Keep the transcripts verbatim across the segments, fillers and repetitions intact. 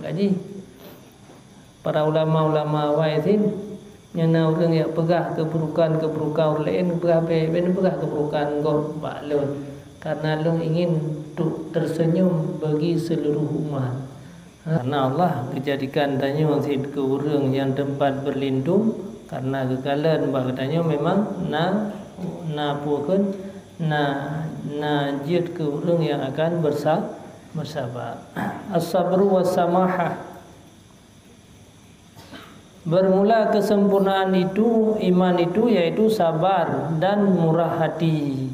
Jadi, para ulama-ulama awai sien, nyang na ureuëng nyang peugah keuburukan-keuburukan ureuëng laén, peugah bèk, bèk neupeugah keuburukan gob bak lôn, karena lôn ingin untuk tersenyum bagi seluruh umat. Karena Allah geujadikan tanyoe cit keu ureuëng nyang teumpat berlindung, karena geukalon bak geutanyoe memang na, na peue kheun, na, na jeuet keu ureuëng nyang akan bersa-, bersabar. As-sabru was-samahah. Bermula kesempurnaan itu, iman itu, yaitu sabar dan murah hati.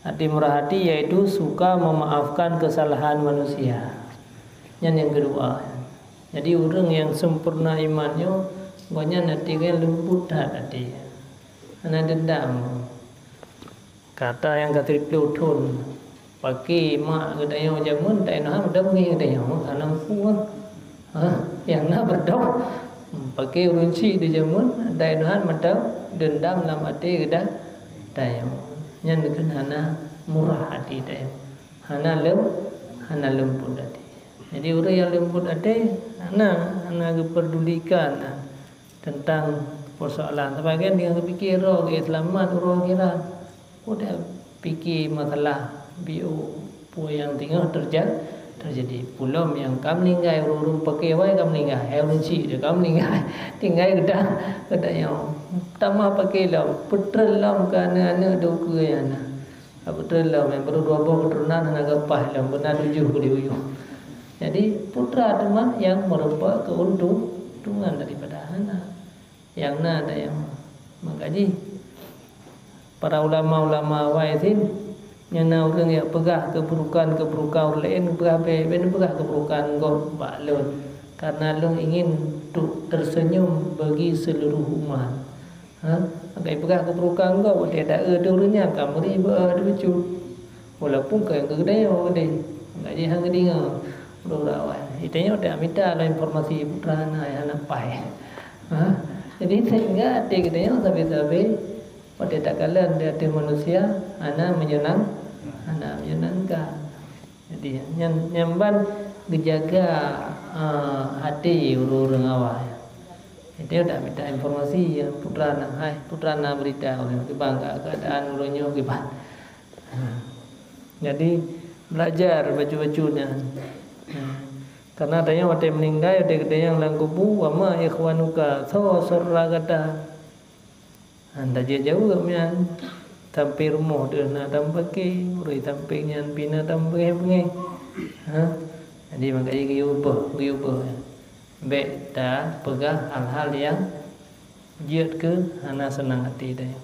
Hati murah hati yaitu suka memaafkan kesalahan manusia. Nyan nyang keudua. Jadi, ureuëng nyang sempurna iman nyoe, gobnyan até gobnyan leumbut that até. Hana dendam. Kata nyang ka siplôh thon, paké mak geutanyoe jameun, taingat meuteumé geutanyoe, hana mampu. Ha, nyang na beudôh, paké ureuëng chik di jameun, taingat meuteumé dendam lam até geuda-, geutanyoe. Nyan keuh hana murah até tanyoe. Hana lem-, hana leumbut até. Jadi, ureuëng nyang leumbut até, hana, hana geupeurdulikan teuntang persoalan. Sabagian deungon geupike droe geuseulamat uroe akhirat. Udah pike masalah biôh peue nyang teungoh terja-, terjadi. Peulom nyang ka meuninggai, ureuëng-ureuëng paké awai ka meuninggai, hai ureuëng chik dia ka meuninggai. Tinggai geuda-, geutanyoe. Tamah paké lom, peutrön lom keu aneuk-aneuk dôk keu nyang na. Ka peutrön lom, nyang barô dua boh keuturonan hana geupaih lom, beuna tujoh keu di uyueng. Jadi, putra teuma nyang meureumpok keuntungan daripada hana. Nyang na ada nyang maka jih. Para ulama-ulama awai sien, nyang na ureuëng nyang peugah keuburukan-keuburukan ureuëng laén, peugah bèk, bèk neupeugah keuburukan gob bak lôn, karena lôn ingin untuk tersenyum bagi seluruh umat. Ha? Maka ipeugah keuburukan gob, watèe taeu teuh ureuëng nyan ka meuri beu-, beucut. Walaupun ka nyang keu geutanyoe udeh, maka jih han geudeungoe ureuëng awai. Geutanyoe tak mita lom informasi putra na nyang hana paih. Ha? Jadi, sehingga até geutanyoe sabe-sabe watèe takalon di ateueh manusia hana meunyeunang, hana meunyeunangkan. Jadi, nyan, nyan ban geujaga, eh, até ureuëng-ureuëng awai. Jadi, udah mita informasi, ya, putra na, hai, putra na berita, oleh keuban keuadaan ureuëng nyoe keuban. Ha. Jadi, belajar bacut-bacut nyan. Ha. Karena tanyoe watèe meuninggai, watèe geutanyong lam kubu, "Wa ma ikhwanuka?" Soe syedara gata? Ha, tajeuet jaweueb nyan, sampéng rumoh deuh na tameupaké, ureuëng sampéng nyan pih na tameubeungéh-beungéh. Ha? Jadi, maka jih geuyue ubah, geuyue ubah. Bèk tapeugah hal-hal nyang jeuet keu hana seunang até tanyoe.